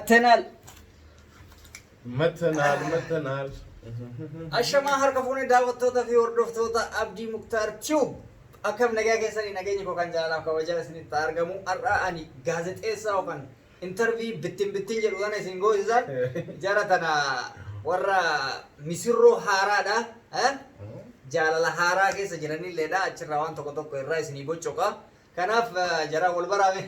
መተናል መተናል መተናል። Ashamaa harka fuunee daawwattoota fi hordoftoota Abdii Muktaar Tube. Akkam nagaa keessanii? Nageenyi koo kan jaalalaaf kabajaa isinitti argamu. Har'a ani gaazexeessaa yookaan interview bittin bittin jedhu kana isin goosisan jara tana warra misirroo haaraadha. Eh? Jaalala haaraa keessa jiranilleedha. Achirraa waan tokko tokko irraa isinii boccoqa. Kanaaf jara wal baraame.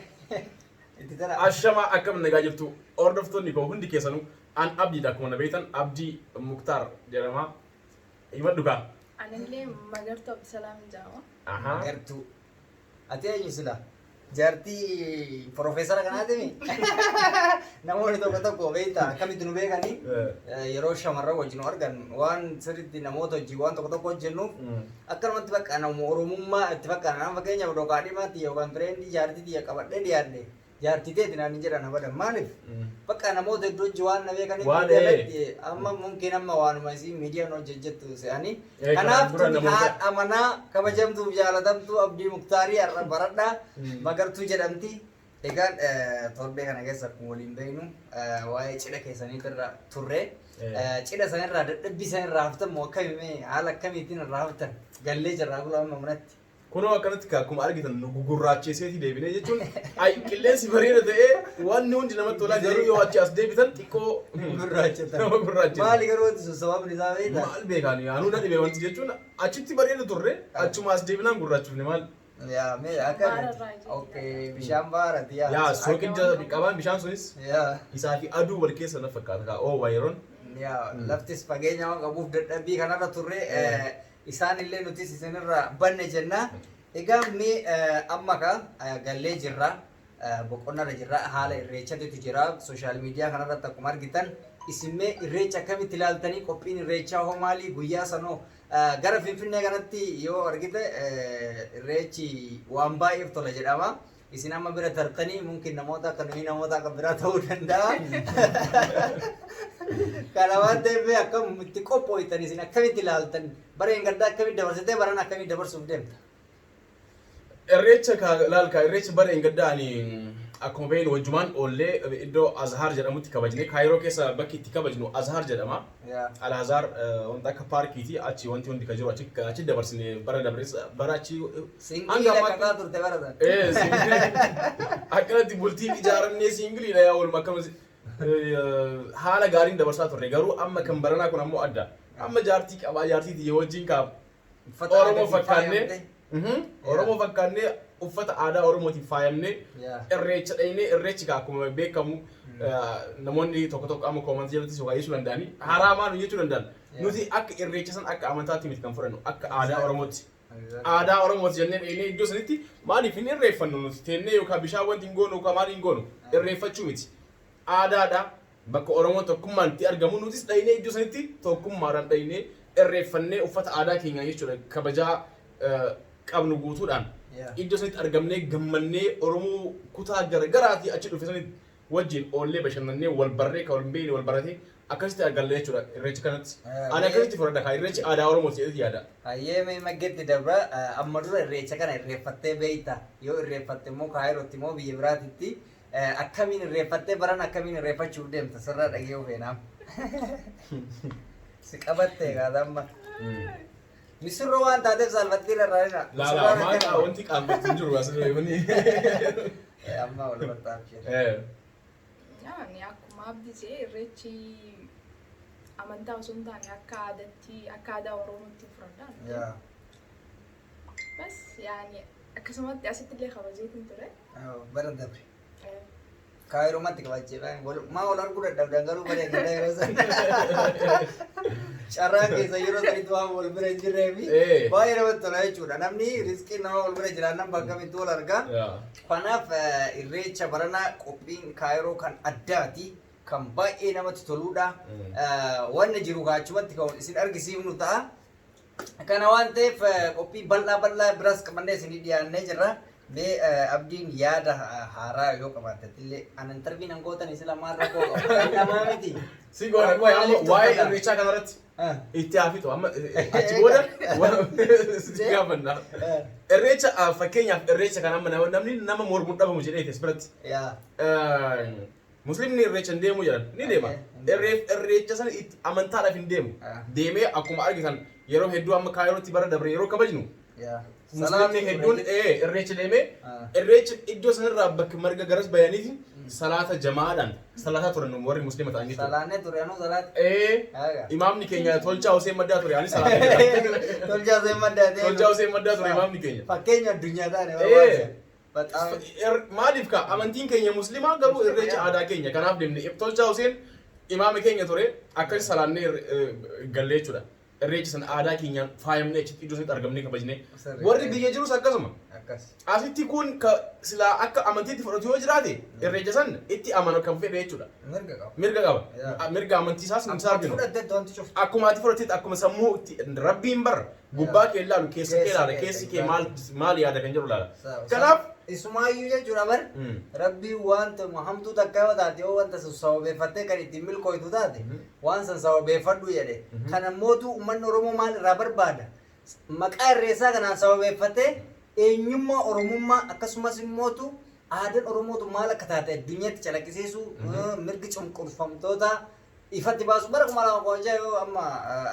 Itti tana. Ashamaa, akkam nagaa jirtu hordoftoonni koo hundi keessanuu? An Abdiidha, akkuma na beektan Abdii Muktaar jedhama. Himadhu kaa. Anillee Magartuu Abdusalaam jedhama. Ahaa. Gartuu. Ati eenyu sila? Jaartii profeesara kanaatimi? Namoonni tokko tokko beektaa akkamitti nu beekanii yeroo shamarran wajjin nu argan waan sirriitti namoota wajjin waan tokko tokko hojjennuuf akkanumatti bakka nama Oromummaa itti fakkaata. Nama fakkeenyaaf dhokaa dhimaatti yookaan friendii jaartii tiyya qabadhee dhiyaadhe, jaartii teeti naan hin jedhan abadan. Maaliif? Bakka namoota iddoo hojii waan na beekaniif Waan miidiyaa irratti amma mumkin amma waanuma isii miidiyaan hojjettu se'anii. Kanaaf Kanaaf dura tuni namoota haadha manaa kabajamtuuf jaalatamtuu Abdii Muktaarii har'a baradhaa Magartuu jedhamti. Egaan torbee kana keessa akkuma waliin beeknu waa'ee cidha keessaniitirra turre. Cidha sanirraa dadhabbii sanirraa haftan moo akkamii, haala akkamiitiin irraa haftan? Gallee jirraa kula amma manatti. Kunoo akkanatti akkuma argitan nu gugurraacheseetii deebinee jechuun ay qilleensi bareeda ta'ee wanni hundi namatti tolaa, garuu yoo achi as deebitan xiqqoo Gurraachatan. nama gurraachisa. Maali garuu wanti sun sababni isaa beektaa? Maal beekaan, yaanuu na dhibe wanti jechuun achitti bareeda turre, achuma as deebinaan gurraachifne maal? Yaa mee akka Baararraa jechuudha. Okay, bishaan baarati yaa. Yaa soqidda qabaan bishaan sunis isaa fi aduu wal keessa na fakkaata kaa oo yeroon. Yaa, laftis fageenya waan qabuuf dadhabbii kanarra turre, isaan illee nutis isinirra banne jenna. Egaa mee amma ka gallee jirra, boqonnarra jirra, haala irreechatitu jira. Social media kanarratti akkuma argitan isin mee irreecha akkamitti ilaaltanii? Qophiin irreechaa hoo maali? Guyyaa sanoo gara Finfinnee kanatti yoo argite irreechi waan baay'eef tola jedhama. Isin amma bira tartanii mumkin namoota akka nuyi namoota akka biraa ta'uu danda'a. Kana waan ta'eef mee akkam itti qophooytan isin, akkamitti ilaaltan? Bara hin gaddaa akkamitti dabarsitee, baran akkamitti dabarsuuf deemta? Irreecha ka laal ka irreecha bara hin gaddaa ani akkuma beeknu wajjumaan oollee iddoo Azhaar jedhamutti kabajne. Kaayiroo keessa bakki itti kabajnu Azhaar jedhama. Al-Azhar wanta akka paarkiiti, achi wanti hundi ka jiru achi achi dabarsine bara dabres bara achi Single hanga ammaatti kakaa turte bara sana. Ee, single akkanatti bultii ijaarannee singleiidha yaa oolma akkamas haala gaariin dabarsaa turre, garuu amma kan baranaa kun ammoo adda. Amma jaartii qabaa, jaartii tiyya wajjin kaaf Uffata Oromoo aadaatiin fakkaannee faayamte. Oromoo fakkaannee uffata aadaa Oromootiin faayamnee irreecha dhaynee. Irreechi kaa akkuma beekamu namoonni tokko tokko amma commentii jalatti waa jechuu danda'anii haraamaa nu jechuu danda'an. Nuti akka irreecha san akka amantaatti miti kan fudhannu, akka aadaa Oromootti. Aadaa Oromooti jennee dhaynee iddoo sanitti. Maaliif hin irreeffannu nuti teennee yookaan bishaan wanti hin goonu yookaan maal hin goonu irreeffachuu miti. Aadaadha. Bakka Oromoon tokkummaan itti argamu nutis dhaynee iddoo sanitti tokkummaadhaan dhaynee irreeffannee uffata aadaa keenyaa jechuudha kabajaa qabnu guutuudhaan iddoo sanitti argamnee gammannee Oromoo kutaa garaagaraatii achi dhufe sanitti wajjin oollee bashannannee wal barree kan wal hin beekne wal baratee akkasitti argalle jechuudha irreecha kanatti. Ani akkasitti fudhadha kaa, irreechi aadaa Oromooti jedheeti yaada. Hayyee, mee maggeetti dabra. Amma dura irreecha kana irreeffattee beekta? Yoo irreeffatte immoo Kaayirootti moo biyya biraatitti? Akkamiin irreeffattee, baran akkamiin irreeffachuuf deemta? Sirraa dhaga'uu feenaam. Si qabatte egaa amma. Misirroo waan taateef saalfattii rarraa'ina. Laala, maal wanti qaanfattu hin jiru asirra wanni. Amma wal bartaaf jira. Ani akkuma Abdii jee irreechi amantaa osoo hin taane akka aadaatti, akka aadaa Oromootti fudhadha. Bas yaani akkasumatti asitti illee kabajeetiin ture. Bara dabre. Kaayirumatti kabajjee maa wal arguu dadhabdan garuu bara eeggataa yeroo sana. Carraan keessa yeroo sanitti waan wal bira hin jirree fi baay'ee namatti tola jechuudha. Namni riskiin nama wal bira jiraannan bakka kamittuu wal argaa. Kanaaf irreecha baranaa qophiin Kaayiroo kan addaati. Kan baay'ee namatti toludha. Wanni jiru kaachumatti kan isin argisiifnu ta'a. Kana waan ta'eef qophii bal'aa bal'aa biraas qabannee isinii dhiyaannee jirra. Mee Abdiin yaada haaraa yoo qabaatte illee an interview nan gootan isin lamaan rakkoo qaba. Namaa miti. Si goona waa'ee amma Maaliif waa'ee tuffatan? irreechaa kanarratti itti haa fixu amma, achi booda si gaafanna. Irreecha fakkeenyaaf irreecha kana amma namni nama mormuun dhabamu jedhee as biratti. Muslimni irreecha hin deemu jedhan ni deema. Irreecha sana itti amantaadhaaf hin deemu. Deemee akkuma argitan yeroo hedduu amma Kaayirootti bara dabre yeroo kabajnu muslimni hedduun irreecha deemee irreecha iddoo sanarraa bakka marga garas bayaniiti salaata jamaadhaan salaataa turan warri muslima ta'an jechuudha. Salaannee ture anuu salaata. Imaamni keenya Tolchaa Hussein Maddaa ture anis salaatee. Tolchaa Hussein Maddaa ta'e. Tolchaa Hussein Maddaa ture imaamni keenya. Fakkeenya addunyaa taane barbaachisa. Maaliif kaa amantiin keenya muslimaa garuu irreecha aadaa keenya kanaaf deemne. Tolchaa Hussein imaama keenya ture, akkas salaannee gallee jechuudha. Irreecha sana aadaa keenyaan faayamnee achitti iddoo sanatti argamnee kabajnee. Warri biyya jirus akkasuma. Asitti kun silaa akka amantiitti fudhatu yoo jiraate irreecha san itti amanu kan fedhe jechuudha. Mirga qaba. Mirga qaba. Mirga amantii isaas hin arginu. Fudhatteetti wanti cuftu. Akkuma ati fudhatteetti, akkuma sammuu itti rabbiin bara gubbaa kee ilaalu keessa kee ilaala, keessi kee maal maal yaada kan jedhu ilaala. Kanaaf Isumaayyuu jechuudha bar, rabbiin wanta hamtuu takka yoo taate, yoo wanta sun sababeeffattee kan ittiin milkooytu taate, waan san sababeeffadhu jedhe. Kana mootu uummanni Oromoo maal irraa barbaada? Maqaa irreessaa kanaan sababeeffatee eenyummaa Oromummaa akkasumas immootu aadaan Oromootu maal akka taate addunyaatti calaqqisiisuu, mirgi cunqurfamtoota ifatti baasu. Bara 2016 yoo amma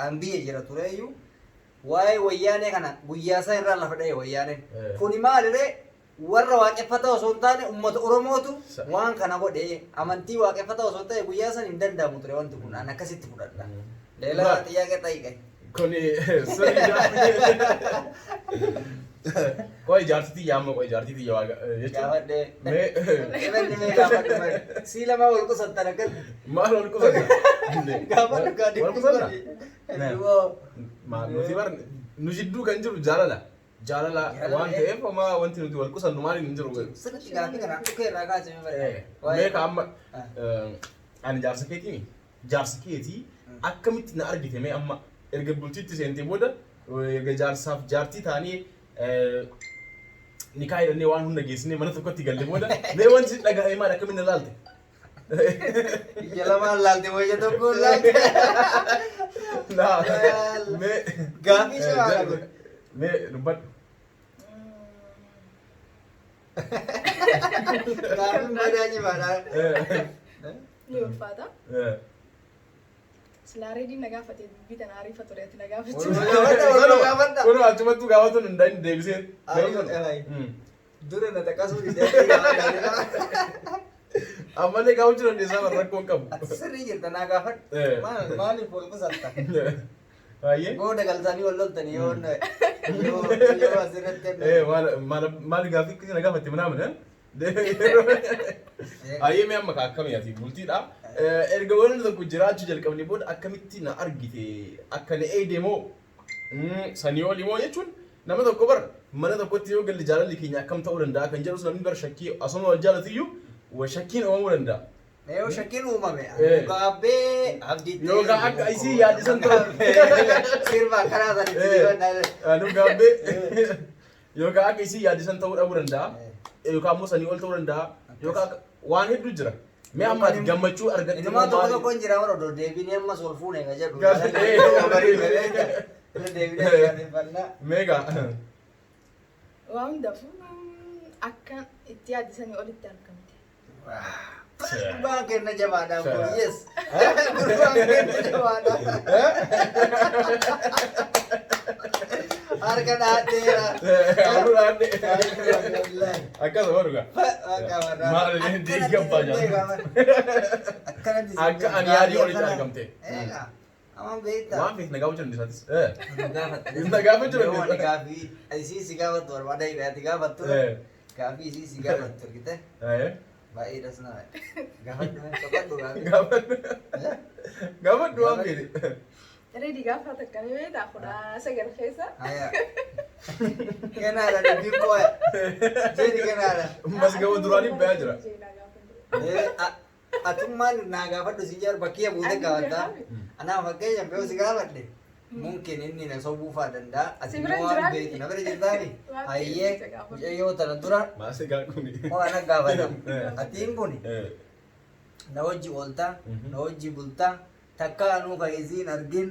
an biyya jira tureeyyuu waa'ee wayyaanee kana guyyaa isaa irraa lafa dha'e wayyaaneen. Kuni maaliree, warra waaqeffataa osoo hin taane uummata Oromootu waan kana godhe. Amantii waaqeffataa osoo ta'e guyyaa san hin danda'amu ture wanti kun. An akkasitti fudhadha. Leelaa xiyyaaqee xayiqe. Kuni sirrii. Qoy, jaartii tiyya amma, qoy, jaartii tiyya waaqa jechuudha. Gaafadhee. Mee Ebanni mee gaafadhu malee. Sii lamaa wal qusattan akkas. Maal wal qusanna? Gaafadhu gaadhi. Wal qusanna? Maal nuti bar nu jidduu kan jiru jaalala. Jaalala waan ta'eef homaa wanti nuti wal qusannu maaliin hin jiru. Sirriitti gaaffii kana dhukee irraa kaasee Mee bare. ka amma ani jaarsa keetiimi. Jaarsa keetii akkamitti na argite? Mee amma erga bultiitti seentee booda, erga jaarsaaf jaartii ta'anii nikaa hidhannee waan hunda geessinee mana tokkotti galle booda, mee wanti si dhagahame maal? Akkamitti na laalte? Ija lamaan laalte moo ija tokkoon laalte? Naa mee Gaaffii cimaadha kun. Mee dubbadhu. Gaaffiin badaa cimaadha. Ni ulfaata. Silaa reediin na gaafate dubbii tana ariifa ture ati na gaafachuu. Waluma gaafadha. Kun achumattuu gaafatuun hin dandeenye deebisee. Ayi, dura na xaqasuu didee gaafadha. Ammallee gaafachuu dandeessaa, bara rakkoo hin qabu. Ati sirrii jirta, naa gaafadhu. Maal maaliif wal qusatta? Baay'ee. Booda galtanii wal loltanii yoo yoo yoo asirratti. Maal maal maal gaaffii akkasii na gaafatte minaamin? Baay'ee. Mee amma akkamii ati bultiidha? Erga wanti tokko jiraachuu jalqabne booda akkamitti na argite? Akka na eegde moo sanii oli moo? Jechuun nama tokko bar mana tokkotti yoo galle jaalalli keenya akkam ta'uu danda'a kan jedhus namni bar shakkii asuma wal jaalatiyyuu shakkiin uumamuu danda'a. Yoo shakkiin uumame gaabbee abdiitti. Yookaan akka isii yaadisan ta'u. Sirba karaa sanitti dibannaa. Nu gaabbee yookaan akka isii yaadisan ta'uu dhabuu danda'a. Yookaan immoo sanii ol ta'uu danda'a. Yookaan waan hedduu jira. Mee amma ati gammachuu argatte Innumaa tokko tokko hin jira warra odoo deebinee ammas wal fuune ka jedhu. Irra deebinee gaafeffannaa. Meeqa? Waan hundaafuu akka itti yaaddisanii olitti argamte. Gurbaan kenna jabaadha kun, yes. Gurbaan kenna jabaadha. Harka dhaadheera. Harka dhaadhee. Akkasuma dhugaa. Maal deeggabbaa jaalladha. Akkanatti Akka ani yaadii olitti argamte. Amaan beektaa. Waan feet na gaafachuu dandeessaatis. Gaafatte. Na gaafachuu Yoo ani dandeessa. gaaffii isii si gaafattu barbaada, ati gaafattu. Gaaffii isii si gaafattu argite. Baay'ee das nama. Gaafadhu, gaafadhu gaaffii. Gaafadhu. Gaafadhu waan feete. Reedi gaafa takka ni beektaa 19 keessa. Haya. Kennaadha dubbiin koo. Jeeni kennaadha. Masgaba duraanii bayaa jira. Atummaan naa gaafadhu si jedhu bakkee buutee gaafatta. Anaa fakkeenyaaf yoo si gaafadhe mumkin inni na sobuu fa'aa danda'a. Ati Si bira immoo waan jiraa beektu na bira jirtaani. Waan Hayyee, beektu gaafadhu. mucayyoo tana dura Maasii gaafuni. moo ana gaafata. Atiin kun na wajji ooltaa, na wajji bultaa, takka anuu kan isiin argin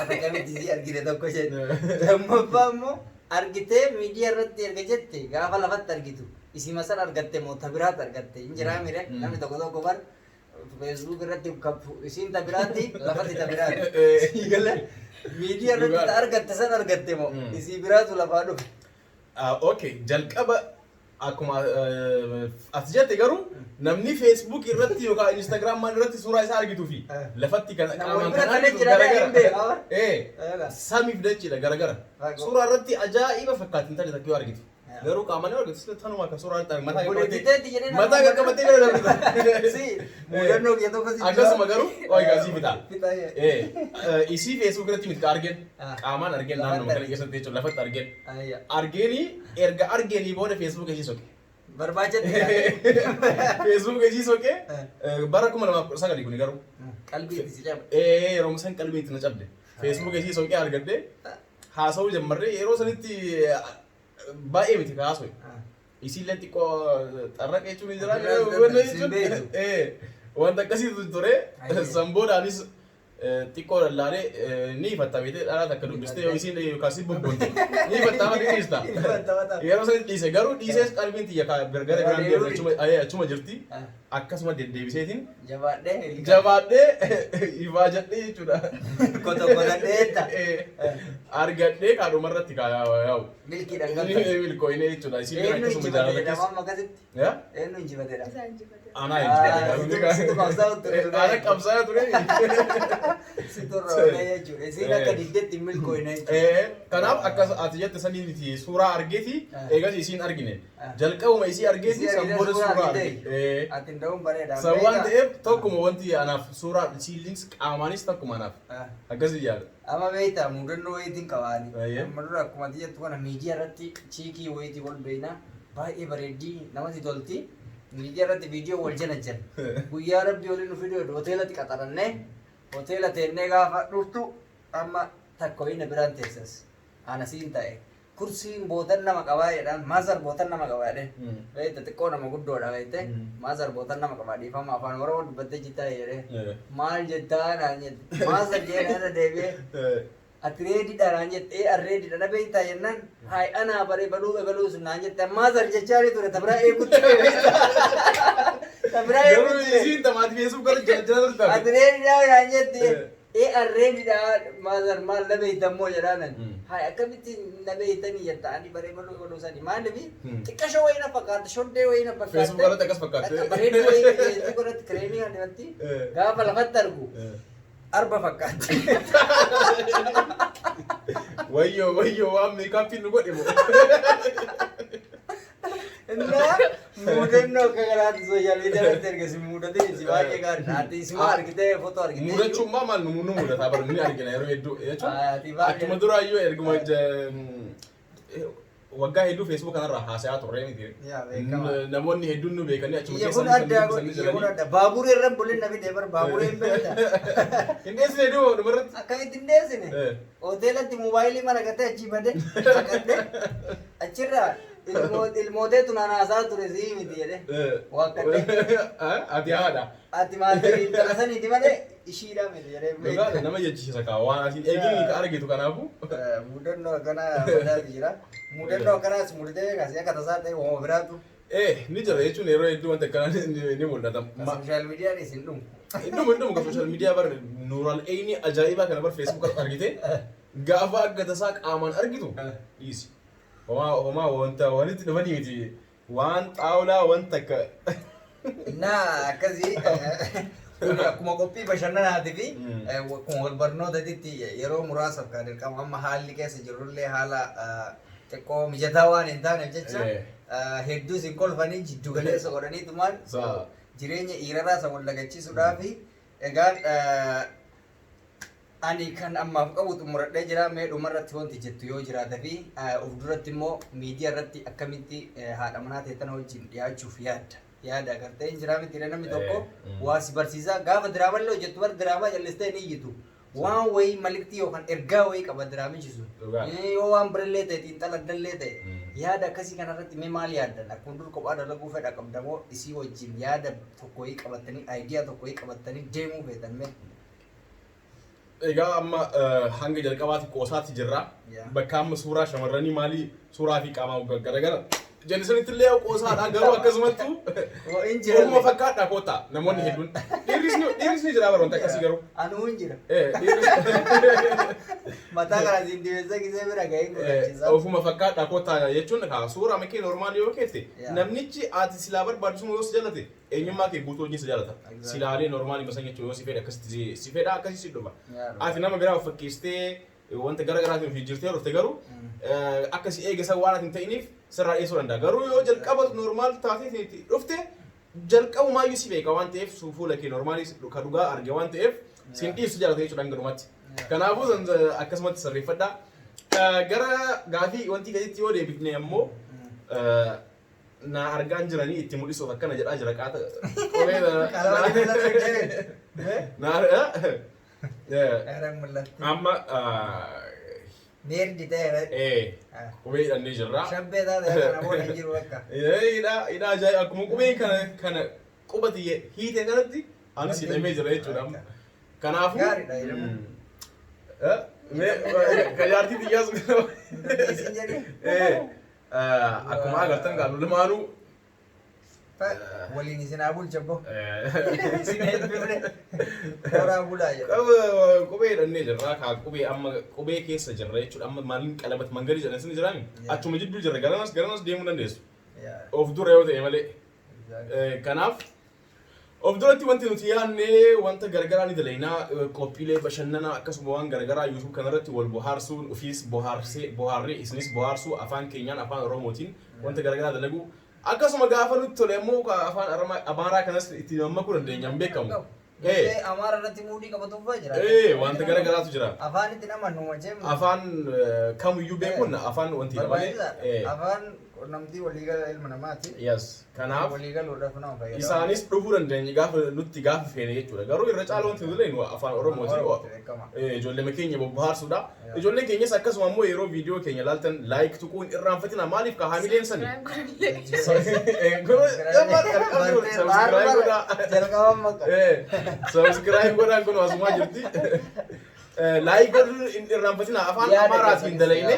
ata kamitti isii argite tokko jedhe. Lammaffaa immoo argitee miidiyaa irratti erga jette gaafa lafatti argitu isima san argatte moo ta biraatti argatte hin jiraa mire, namni tokko tokko bar Facebook irratti isiin ta biraatti, lafatti ta biraatti. Sii galee miidiyaa irratti ta argatte san argatte moo isii biraatu lafaa dhufe? Okay, jalqaba akkuma ati jette garuu namni Facebook irratti yookaan Instagram maal irratti suuraa isaa argituu fi lafatti kan Namoonni qaamaan bira kan kan argitu jira hin garagara. beeku. Samiif dachiidha garagara. Suuraa irratti ajaa'iba fakkaatti intalli takka yoo argitu. Garuu qaamaan yoo argitu tanuma akka suuraa irratti mataa Obboleettii teetti jedhee mataa qaqqabatee bira darbita. Si mudannoo kiyya tokko si Akkasuma garuu oigaa sii fixa. Fixa. Isii Facebook irratti miti ka argeen qaamaan argeen naannoo kana keessatti jechuudha, lafatti argeen. Ayya. Argeenii erga argeenii booda Facebook ishii soqe. Barbaachatti. Facebook ishii soqe bara 2019 kuni garuu. Qalbii itti si cabe. Yeroo san qalbii itti na cabde. Facebook ishii soqee argadde, haasa'uu jammarree, yeroo sanitti baay'ee miti ka haasa'u. Isiillee xiqqoo xarraqa jechuun ni jira. Sin beektu. Wanta akkasiitu ture. San boodaanis xiqqoo lallaalee ni ifatta beekte, dhalaa takka dubbistee yoo isiin yookaan si bobbonte ni ifatta, amma ni dhiista. Yeroo sanitti dhiise, garuu dhiisees qalbiin tiyya gara biraan deemte achuma jirti. Akkasuma deddeebiseetiin Jabaadhee. Jabaadhee ifaajadhee jechuudha. Kota kotadheetta. Argadhee kaadhuma irratti yaa'u. Milkiidhaan galta. Milkooyinee jechuudha. Isiin Eenyu akkasuma injifatee jaalala jedhama keessa. amma akkasitti? Yaa? Eenyu injifateedha? Isa injifate. Anaa Ah, situ qabsaa'u ture. Ana qabsaa'aa ture. Situ irra jechuudha. Isiin akka diddeetti hin milkooyne jechuudha. Kanaaf akkas ati jette sanii miti, suuraa argeeti eegas isiin argine. Jalqabuma isii argeeti Isii san argitee booda suuraa suuraa argitee? arge. Ati hin da'uun bareeda. San waan ta'eef tokkuma wanti anaaf suuraa isiillis qaamaanis tokkuma anaaf. Akkasii yaada. Amma beektaa, mudannoo wayiitiin qabaani. Ayyee. Amma dura akkuma ati jettu kana miidiyaa irratti chiikii wayiitii wal beekna. Baay'ee bareeddii, namatti tolti. Miidiyaa irratti viidiyoo wal jala jala. Guyyaa rabbi waliin nu fiduu hoteelatti qaxarannee, hoteela teennee gaafa dhuftu amma takka wayii na biraan teessas. Ana siin ta'e. Kursiin bootan nama qabaa jedhaan, mother bootan nama qabaa jedheen. Beekta, xiqqoo nama guddoodha beekte. Mother bootan nama qabaa, dhiifama afaan Oromoo dubbattee jirtaa jedhee. Maal jettaa naan jette. Mother jedhee irra deebi'ee. Ati ready dha naan jette, ee an ready dha, na beektaa jennaan, hayi anaa baree baluu ebaluu sun naan jette, mother jechaa ture, ta biraa eegutti beektaa. Ta biraa Garuu eegutti. isiin tamaati Facebook irra jala jala turte. Ati ready dha naan jette. Ee an ready dha, mother maal na beektammoo jedhaanan. Hayi akkamitti na beektanii jetta, ani baree baluu ebaluu sani maalifi xiqqashoo wayii na fakkaata, shoddee wayii na fakkaata. Facebook irratti akkas fakkaate. Akka bareedduu wayii Facebook irratti kireemii kan dibatti gaafa lafatti argu arba fakkaatti. Wayyoo wayyoo, waan makeup iin nu godhe moo. Innaa mudannoo akka kanaatti social media irratti erga si mudatee si baay'ee gaariidha. Ati isuma argitee footoo argitee. Mudachuun maal nu mudataa bara ni argina yeroo hedduu jechuun. Ati baay'ee. Akkuma duraayyuu erguma waggaa hedduu Facebook kanarraa haasayaa turre miti. Yaa, beekamaa. Namoonni hedduun nu beekanii achuma Kiyya keessa kun adda, dubbisanii kiyya kun jiranii. adda. Baaburee irra buleen na fide bar, baaburee hin beekta. Hin dheessine duuba dhumarratti. Akkamitti hin dheessine? Hoteelatti moobaayilii mana gatee achii bade baqadhe, achirraa ilmooteetu naan haasaa ture, sii miti jedhe. Waakkadhe. Ati haadha. Ati maal intala saniiti malee ishiidha miti jedhee. Dhugaadha, nama jechisiisa kaa, waan asiin eeganii ka argitu kanaafuu. Mudannoo akkanaa badaatu jira. Mudannoo akkanaas mudatee kaasee akka tasaa ta'e uumama biraatu. Ni jira jechuun yeroo hedduu wanta akkanaa ni mul'ata. Social media n isin dhumu. Inni ka social media bar nuural eeyni ajaa'ibaa kana bar Facebook irratti argite gaafa akka tasaa qaamaan argitu dhiisi. Homaa homaa wanta walitti dhufanii miti, waan xaawulaa wanta akka. Innaa akkasii kun akkuma qophii bashannanaatii fi akkuma wal barnootaatitti yeroo muraasaaf kan dirqama amma haalli keessa jirrullee haala xiqqoo mijataa waan hin taaneef jecha hedduu isin kolfanii jiddu galeessa godhaniitumaan jireenya dhiiraraa isa wal dagachiisuudhaafi. Egaan ani kan ammaaf qabu xumuradhee jira. Mee dhumarratti wanti jettu yoo jiraate fi of duratti immoo miidiyaa irratti akkamitti haadha manaa ta'e tana wajjin dhiyaachuuf yaadda, yaada agartee hin jiraa miti, namni tokko waa si barsiisaa gaafa diraamallee hojjettu bar, diraamaa callistee hin iyyitu, waan wayii maliktii yookaan ergaa wayii qaba diraamichi sun. Yoo waan birallee ta'e, xiinxala addallee ta'e, yaada akkasii kanarratti mee maal yaaddan? Akkuma dur kophaa dalaguu fedha qabdamoo isii wajjin yaada tokko wayii qabattanii, idea tokko wayii qabattanii deemuu feetan mee? Egaa amma hanga jalqabaatti qoosaatti jirra. Bakka amma suuraa shamarranii maalii suuraa fi qaamaa garagara Jennisanitti illee qoosaadha garuu akkasumattu Hin jira. Ofuma fakkaadha koottaa namoonni hedduun. Dhiirris ni jira bara wanta akkasii garuu. Anuu hin jira. Dhiirris Mataa kana siin dibeessa gisee bira ga'een godhachiisa. Ofuma fakkaadha koottaa jechuun kaa suuraa makee normal yoo keette namnichi ati silaa barbaadu sun yoo si jaalate eenyummaa kee guutuu wajjin si jaalata. Silaalee normal masan jechuun yoo si fedhe akkasitti si fedha akkasii si dhufa. Ati nama biraa of fakkeessitee wanta gara garaatiin ofii jirtee dhufte garuu akka si eege san waan ati hin ta'iniif sirraa dhiyeessuu danda'a. Garuu yoo jalqaba normal taatee dhufte jalqabumaayyuu si beeka waan ta'eef fuula kee normaalii ka dhugaa arge waan ta'eef sin dhiisu jaalata jechuudha hanganumatti. Kanaafuu akkasumatti sirreeffadhaa. Gara gaafii wanti gaditti yoo deebifne ammoo na argaan jiranii itti mul'isuuf akkana jedhaa jira qaata. Na amma Beerdi ta'e. Qubee hidhannee jirra. Shabbee taate kana booda hin jiru bakka. Hidhaa hidhaa ajaa'iba akkuma qubeen kana kana qubati hiite kanatti anis hidhamee jira jechuudha. Kanaafuu. Gaariidha jedhamu. Mee kan jaartii xiyyaas Isin jedhe. Akkuma agartan galu lamaanuu Waliin isin haa bulcha bo. Isin eebbifne. Horaa bulaa jedha. Qubee hidhannee jirra. Kaa qubee amma qubee keessa jirra jechuudha. Amma maaliin qalabat mangadii jedhan isin jiraami? Achuma jidduu jirra. Garanas garanas deemuu dandeessu. Of dura yoo ta'e malee. Kanaaf of duratti wanti nuti yaadne wanta garagaraa ni dalaynaa, qophiilee bashannanaa akkasuma waan garagaraa YouTube kanarratti wal bohaarsuun ofiis bohaarsee bohaarree isinis bohaarsuu afaan keenyaan afaan Oromootiin wanta garagaraa dalagu akkasuma gaafa nutti tole immoo afaan Amaaraa kanas itti mammakuu dandeenya hin beekamu. Amaara irratti muudii qabatu fa'aa jira. Wanta garagaraatu jira. Afaan itti namannu machee. Afaan kamiyyuu beekuun afaan wanti malee. Afaan qunnamtii waliigala ilma namaati. Yes. Kanaaf waliigaluudhaaf nama fayyada. Isaanis dhufuu dandeenya gaafa nutti gaafa feene jechuudha. Garuu irra caalu wanti nuti illee afaan Oromootiin ijoollee keenya bobbohaarsuudha. Ijoolleen keenyas akkasuma immoo yeroo viidiyoo keenya ilaaltan like tuquun irraanfatina maaliif ka haamileen sani. Subscribe godhaan kun asumaa jirti. Like godhuun irraanfatina afaan Amaaraatiin dalayne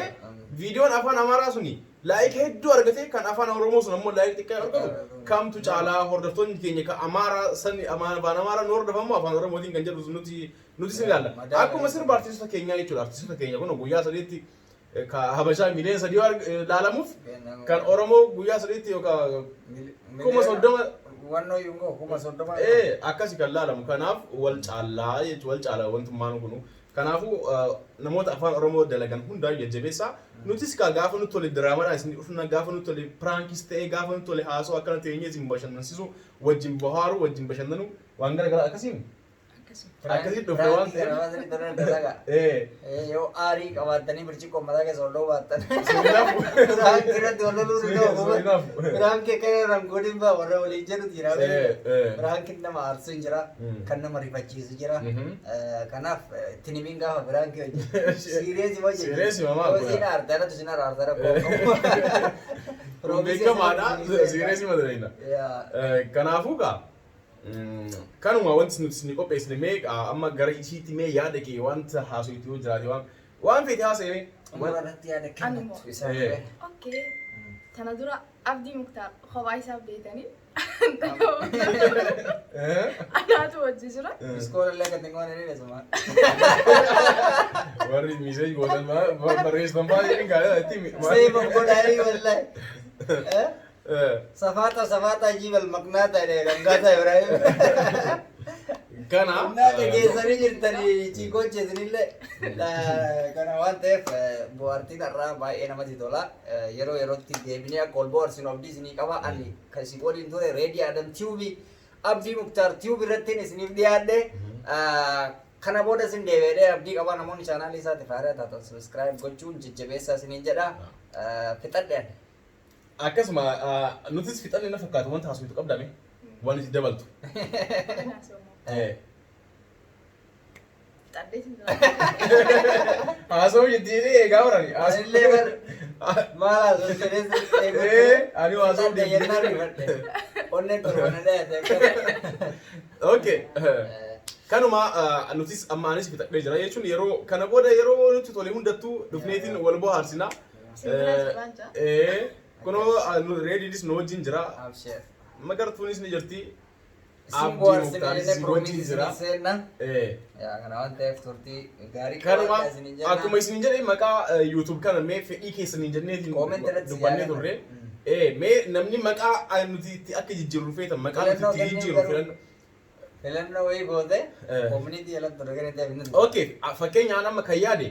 viidiyoon afaan Amaaraa suni like hedduu argate kan afaan Oromoo sun ammoo like xiqqaa argatu kamtu caalaa hordoftoonni keenya kan Amaaraa sani afaan Amaaraa nu hordofamu afaan Oromootiin kan jedhu nuti nuti sin ilaalla. Akkuma sirba artistoota keenyaa jechuudha. Artistoota keenya kun guyyaa sadiitti ka Habashaa miliyoona 3 ilaalamuuf kan Oromoo guyyaa sadiitti yookaan 30,000 Wannoo yungoo 30,000. Akkasi kan laalamu. Kanaaf wal caallaa jechuudha. Wal caala wantummaan kunu. Kanaafuu namoota afaan Oromoo dalagan hundaa jajjabeessaa. Nutis kaa gaafa nutti tole diraamaadhaan isin dhufna gaafa nutti tole prankis ta'ee gaafa nutti tole haasoo akkana teenyee isin bashannansiisu wajjin bohaaru wajjin bashannanu waan gara garaa akkasiin. Akkasitti dhufe waan ta'eef. Yoo aarii qabaattanii birciqoo mataa keessa ol baattan. Prank irratti wal loluu danda'u. Prank kana rangooniin ba'a warra waliin jedhu jira. Prankiin nama aarsu hin jira. Kan nama rifachiisu jira. Kanaaf ittiin himiin gaafa prank hojjetu. Serious hojjetu. Serious mamaa. Yoo siin aartara tu siin aartara Kun beekamaadha. Serious madaleena. Kanaafuu gaa kanuma wanti nuti isin qopheessine mee amma gara isiitti mee yaada kee wanta haasoftu yoo jiraate waan waan feete haasa'e mee. Irratti yaada kennatu isaa. Okay. Tana dura Abdii Muktaar kophaa isaa beekanii. Anaatu wajji jira. Iskoola illee kan xiqqoon inni dhasuma. Warri message gootan barreessitan baay'een gaarii itti. Save of godhaanii wallahi. Safaata safaata jibal maqnaata jedhee gangaata Ibrahim. Kana. Humna geessanii jirtanii chiikoocheesinillee. Kana waan ta'eef bohaartiin har'aa baay'ee namatti tola. Yeroo yerootti deebinee akka ol bohaarsinu abdii isinii qaba. Ani kan isin waliin ture Reedii Adam Tube Abdii Muktaar Tube irratti isiniif dhiyaadhe. Kana booda isin deebi'ee abdii qaba namoonni chaanaalii isaatiif haaraa taatan subscribe gochuun jajjabeessaa isiniin jedha. Fixadhe ani. Akkasuma nutis fixanne na fakkaatu wanta haasoftu qabdame waan itti dabaltu. Haasawuu jettiin eegaa horani. Anillee bar maal haasoftu Ani haasawuu jennaan rifadhe. Onneen torban dhayate. Okay. Kanuma nutis amma anis fixadhee jira jechuun yeroo kana booda yeroo nuti tole hundattuu dhufneetiin wal bohaarsina. Kunoo Reediinis nu wajjin jira. Abshir. Magartuunis ni jirti. Isin Abdii bohaarsine Muktaaris jennee isin wajjin promise jira. isin seenna. Yaa, kana waan ta'eef turtii gaarii Kanuma qabaadhaa isiniin jenna. akkuma isin jedhe maqaa YouTube kana mee fedhii keessaniin jenneetiin Comment irratti dubbannee yaadadha. turre. Mee namni maqaa nuti itti akka jijjiirru feetan, maqaa nuti Filannoo itti kennuu jijjiirru garuu. filannoo. Filannoo wayii goote community jalatti turre kan ta'eef inni Okay, fakkeenyaan amma kan yaade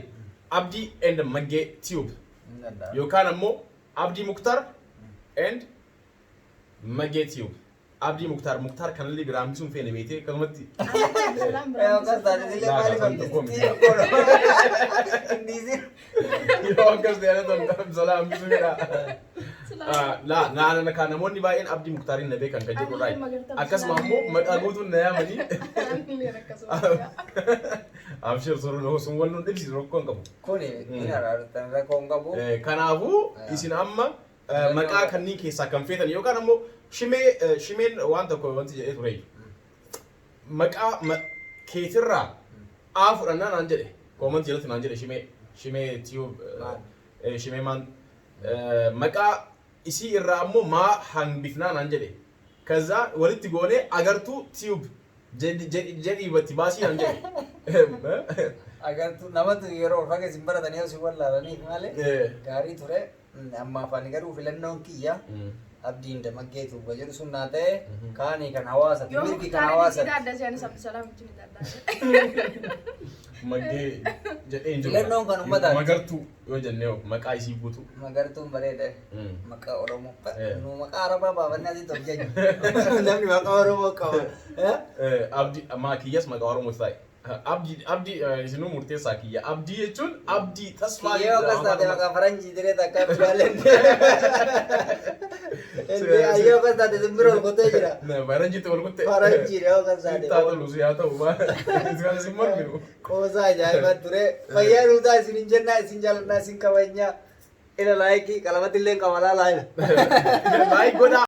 Abdii and Maggee Tube hin danda'amu. yookaan ammoo Abdii Muktar and Maggee Tube. Abdii Muktar, Muktar kanallee biraa hambisuun feene beetee akkasumatti. Salam. Akkas taate illee Laa, maaliif kan tokko miti. Inni Yoo akkas ta'e ta'an salaa hambisuu fedha. Laa, naa na namoonni baay'een Abdii Muktaariin na beekan kan jedhu Anillee right. magartaa Akkasuma ammoo maqaa guutuun na yaamanii. Anillee akkasuma. Abshir, sun wal nun dhibsiisu, rakkoo hin qabu. Kuni hin araartan, rakkoo hin qabu. Kanaafuu isin amma maqaa kanneen keessaa kan feetan yookaan ammoo shimee, shimeen waan tokko wanti jedhee ture. Maqaa keetirraa A fudhannaa naan jedhe. Comment jalatti naan jedhe shimee, shimee tube, shimee maan maqaa isii irraa ammoo maa hambifnaa naan jedhe. ከዛ walitti goonee agartuu tube jedhii itti baasii naan jedhe. Agartuu namatu yeroo ol fageessin baratanii osoo wallaalaniif malee gaarii ture. Amma afaan garuu filannoon kiyya Abdiin Damaggee Tuuba jedhu sun naa ta'e, kaanii kan hawaasati, Yoo mirgi kan Muktaariin itti hawaasati. daaddaa jedhanis Abdusalaam wajjin daaddaa. Maggee jedhee hin jiru. Filannoon kan uummataati. Magartuu yoo jennee maqaa isii guutuu. Magartuun bareeda. Maqaa Oromoo. Nu maqaa Arabaa baafannee asitti of jennu. Namni maqaa Oromoo qaba. Abdii maa kiyyas maqaa Oromoo ta'e. Abdii, Abdii, isinuu murteessaa kiyya. Abdii jechuun Abdii Tasfaa. Kiyyoo akkas taate maqaa faranjii diree takka biraaleen. Ayyoo akkas taate simbira ol kutee jira. Faranjiitti wal kutte. Faranjii yoo akkas taate. Taa tolus yaa ta'u maa. Isin isin morminu. Qoosaa ajaa'ibaa ture. Fayyaa nuutaa isin hin jennaa, isin jaalannaa, isin kabajnaa. Ila like qalamatti illee qabalaa laayila. Like godhaa.